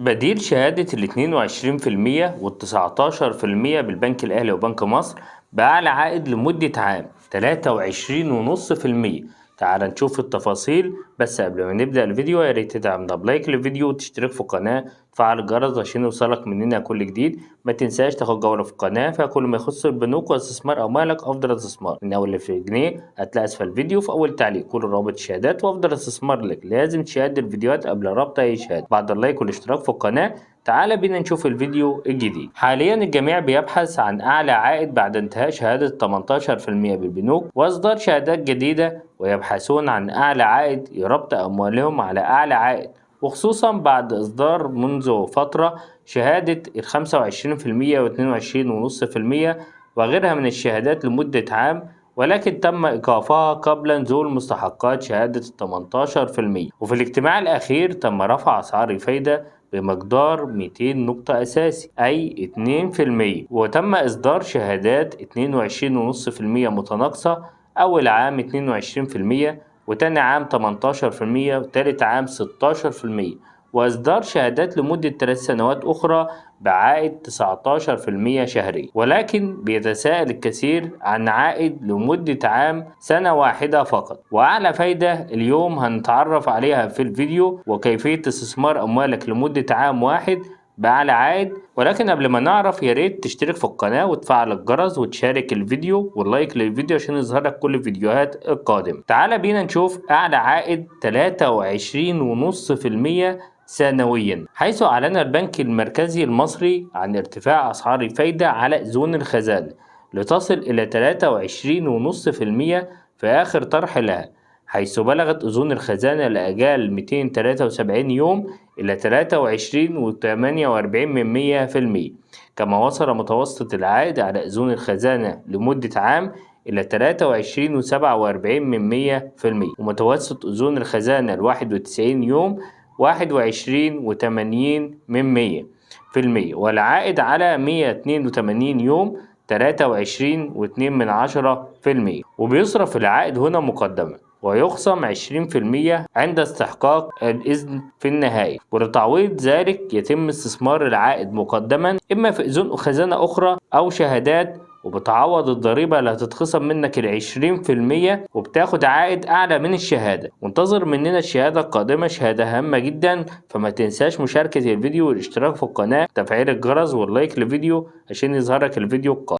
بديل شهادة 22% وال19% بالبنك الأهلي وبنك مصر بأعلى عائد لمدة عام 23.5%. تعال نشوف التفاصيل، بس قبل ما نبدأ الفيديو يا ريت تدعمنا بلايك للفيديو وتشترك في القناة وتفعل الجرس عشان يوصلك مننا كل جديد. ما تنساش تاخد جولة في القناة فيها كل ما يخص البنوك واستثمار أموالك أفضل استثمار من أول في جنيه. هتلاقي أسفل الفيديو في أول تعليق كل روابط الشهادات وأفضل استثمار لك. لازم تشاهد الفيديوهات قبل ربط أي شهادة. بعد اللايك والاشتراك في القناة تعال بينا نشوف الفيديو الجديد. حاليا الجميع بيبحث عن أعلى عائد بعد انتهاء شهادة 18% بالبنوك وإصدار شهادات جديدة، ويبحثون عن أعلى عائد لربط أموالهم على أعلى عائد، وخصوصا بعد إصدار منذ فترة شهادة 25% و22.5% وغيرها من الشهادات لمدة عام، ولكن تم إيقافها قبل نزول مستحقات شهادة 18%. وفي الاجتماع الأخير تم رفع أسعار الفايدة بمقدار 200 نقطة أساسي أي 2%، وتم إصدار شهادات 22.5% متناقصة، أول عام 22% وتاني عام 18% وتالت عام 16%، وإصدار شهادات لمدة 3 سنوات أخرى بعائد 19% شهريا. ولكن بيتساءل الكثير عن عائد لمدة عام سنة واحدة فقط. وأعلى فايدة اليوم هنتعرف عليها في الفيديو وكيفية استثمار أموالك لمدة عام واحد بأعلى عائد. ولكن قبل ما نعرف يا ريت تشترك في القناة وتفعل الجرس وتشارك الفيديو واللايك للفيديو عشان يظهر لك كل الفيديوهات القادمة. تعال بينا نشوف أعلى عائد 23.5% سنويا، حيث أعلن البنك المركزي المصري عن ارتفاع أسعار الفايدة على أذون الخزانة لتصل إلى 23.5% في آخر طرح لها، حيث بلغت أذون الخزانة لأجال 273 يوم إلى 23.48%، كما وصل متوسط العائد على أذون الخزانة لمدة عام إلى 23.47%، ومتوسط أذون الخزانة 91 يوم 21.80%، والعائد على 182 يوم 23.2%. وبيصرف العائد هنا مقدما ويخصم 20% عند استحقاق الإذن في النهاية، ولتعويض ذلك يتم استثمار العائد مقدما إما في أذون خزانة أخرى أو شهادات، وبتعوض الضريبة اللي هتتخصم منك 20% وبتاخد عائد أعلى من الشهادة. وانتظر مننا الشهادة القادمة، شهادة هامة جدا، فما تنساش مشاركة الفيديو والاشتراك في القناة وتفعيل الجرس واللايك للفيديو عشان يظهرك الفيديو القادم.